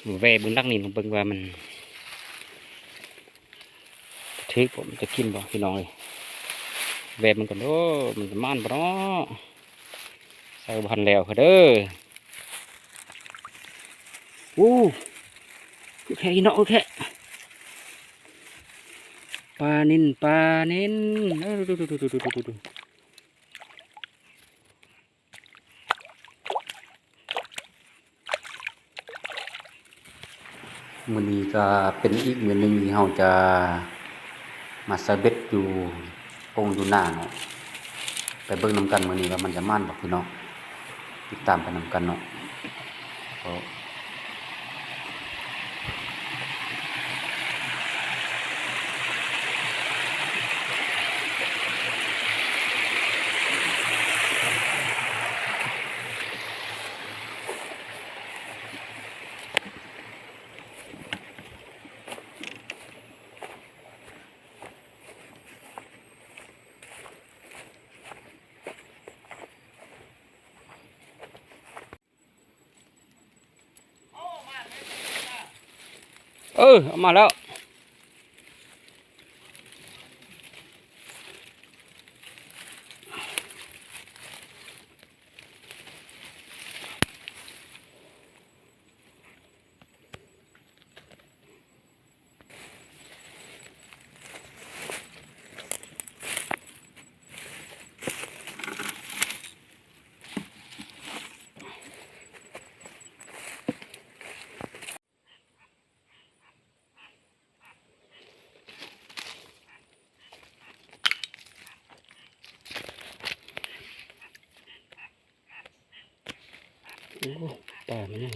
ແວ່ເບິ່ງຫຼັກນີ້ ເບິ່ງວ່າມັນຖືກບໍ່ ມັນຈະກິນບໍ່ ພີ່ນ້ອງເອີຍ. ແວ່ເບິ່ງກ່ອນເດີ ມັນຈະໝານບໍ່ເນາະ. ໃສ່ບໍ່ທັນແລ້ວເດີ. ໂອ້ ຄືແຄ່ອີເນາະ ຄືແຄ່ ປານິນ ປານິນ. ມື້ນີ້ກໍເປັນອີກມື້ໜຶ່ງທີ່ເຮົາຈະມາໃສ່ເບັດຢູ່ປົງຢູ່ນາເນາະ. ໄປເບິ່ງນຳກັນມື້ນີ້ວ່າມັນຈະໝານບໍ່ພີ່ນ້ອງ. ຕິດຕາມໄປນຳກັນເນາະ. ເອີ ເອົາມາແລ້ວ. ໂອ້ ປາມັນຍັງ.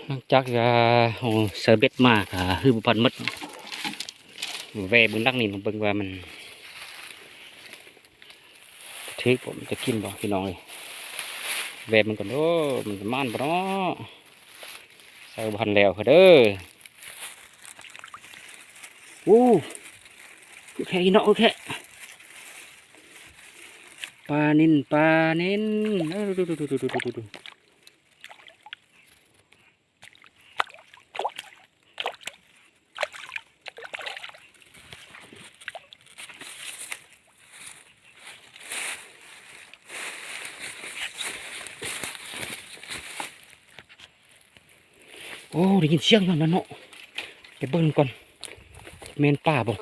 ຫຼັງຈາກທີ່ວ່າເຮົາໃສ່ເບັດມາ ກໍຄືບໍ່ປານໝົດ ແວ່ເບິ່ງຫຼັກນີ້ ເບິ່ງວ່າມັນຖືກບໍ່ ມັນຈະກິນບໍ່ ພີ່ນ້ອງເອີຍ. ແວ່ເບິ່ງກ່ອນເດີ ມັນຈະໝານບໍ່ເນາະ. ໃສ່ບໍ່ທັນແລ້ວເດີ. ໂອ້ ຄືແຄ່ອີເນາະ ຄືແຄ່ ປານິນ ປານິນ. ໂອ້ ໄດ້ຍິນສຽງຢູ່ນັ້ນເນາະ ໄປເບິ່ງກ່ອນ ແມ່ນປາບໍ່?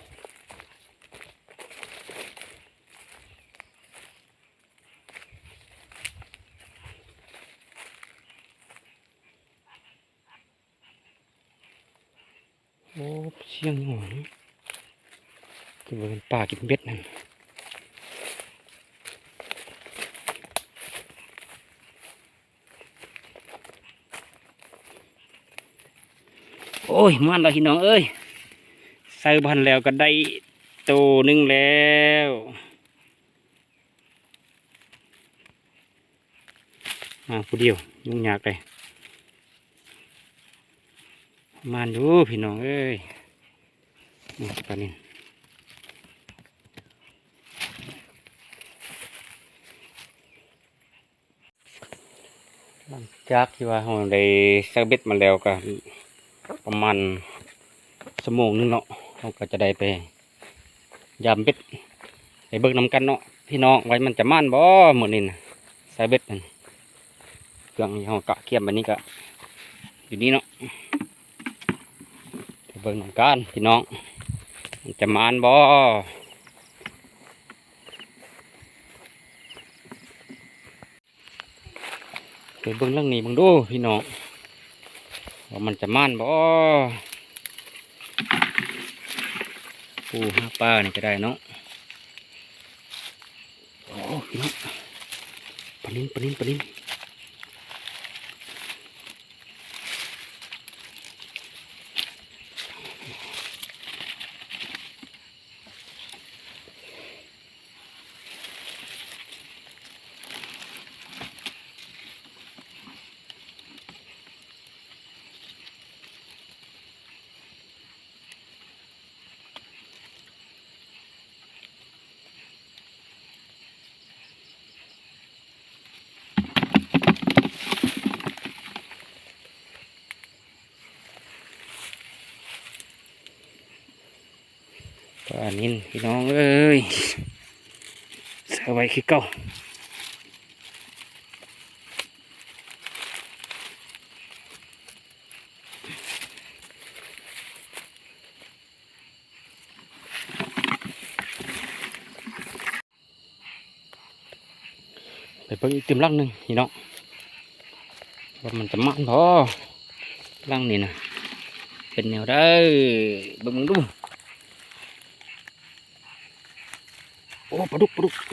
ໂອ້ ສຽງຫຍັງຫວະ? ຄືວ່າເປັນປາກິນເບັດຫັ້ນ. ໂອ້ຍ ມາແລ້ວພີ່ນ້ອງເອີຍ ໃສ່ບໍ່ທັນແລ້ວກໍໄດ້ໂຕໜຶ່ງແລ້ວ. ມາຜູ້ດຽວ ຫຍຸ້ງຍາກເດ້. ມານຢູ່ພີ່ນ້ອງເອີຍ ນີ້ປານິນ. ຈາກທີ່ວ່າເຮົາໄດ້ໃສ່ເບັດມາແລ້ວກໍປະມານຊົ່ວໂມງໜຶ່ງເນາະ ເຮົາກໍຈະໄດ້ໄປ ຢາມເບັດ ໄປເບິ່ງນຳກັນເນາະພີ່ນ້ອງ ວ່າມັນຈະໝານບໍ່ມື້ນີ້ນະ ສາຍເບັດນັ້ນ ເຄື່ອງທີ່ເຮົາກະກຽມບັດນີ້ກະຢູ່ນີ້ເນາະ ໄປເບິ່ງນຳກັນພີ່ນ້ອງ ມັນຈະໝານບໍ່. ໄປເບິ່ງຫຼັງນີ້ເບິ່ງດູພີ່ນ້ອງ ວ່າມັນຈະໝານບໍ່ ປູຫາປານີ້ກໍໄດ້ເນາະ ໂອ້ ພີ່ນ້ອງ ປານິນ ປານິນ ປານິນ. ປານິນພີ່ນ້ອງເອີຍ ໃສ່ໄວ້ຄືເກົ່າ. ໄປເບິ່ງອີກຕື່ມຫຼັງໜຶ່ງພີ່ນ້ອງ ວ່າມັນຈະໝານບໍ່ ຫຼັງນີ້ນະ ເປັນແນວໃດ ເບິ່ງເບິ່ງດູ. ໂອ້ ປາດຸກ ປາດຸກ ປ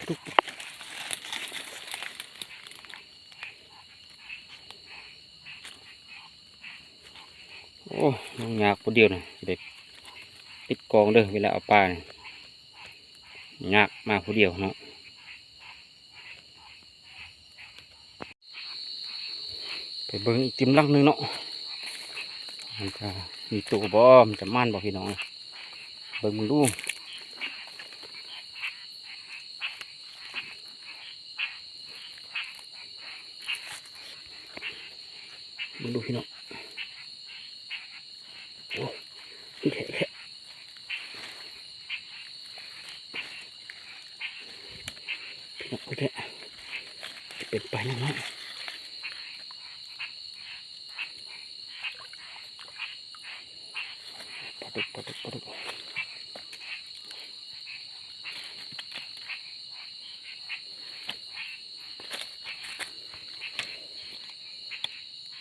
າດຸກ. ໂອ້ ຍາກຜູ້ດຽວນະ ຊິໄດ້ຕິດກອງເດີ ເວລາເອົາປານີ້ ຍາກມາຜູ້ດຽວເນາະ. ໄປເບິ່ງອີກຕິມຫຼັງໜຶ່ງເນາະ ມັນຈະມີໂຕບໍ່ ມັນຈະໝານບໍ່ພີ່ນ້ອງ ເບິ່ງເບິ່ງດູ. ເບິ່ງດູພີ່ນ້ອງ ໂອ້ ຄືແທ້ແທ້ ພີ່ນ້ອງ ຄືແທ້ ເປັນໄປນຳເນາະ. ປາດຸກ ປາດຸກ ປາດຸກ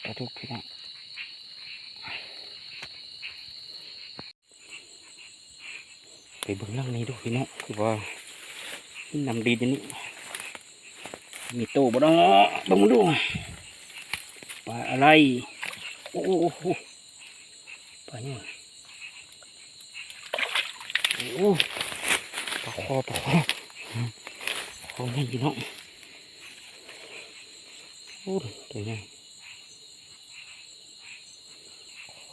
ປາດຸກພີ່ນ້ອງ. ໄປເບິ່ງຫຼັງນີ້ດູພີ່ນ້ອງ ຄືວ່າມີນ້ຳດີດຢູ່ນີ້ ມີໂຕບໍ່ເນາະ ເບິ່ງດູ ປາອະໄລ ໂອ້ໂຫ ປາຫຍັງ ໂອ້ ປາຄໍ່ ປາຄໍ່ ຄໍ່ໃຫຍ່ພີ່ນ້ອງ ໂອ້ ໂຕໃຫຍ່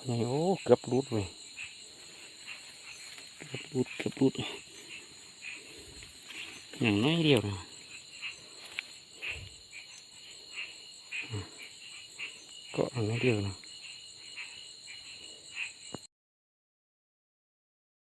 ໂອ້ ເກືອບຫຼຸດເວີຍ ເກືອບຫຼຸດ ເກືອບຫຼຸດ ຍັງໜ້ອຍດຽວນະ ເກາະໜ້ອຍດຽວນະ.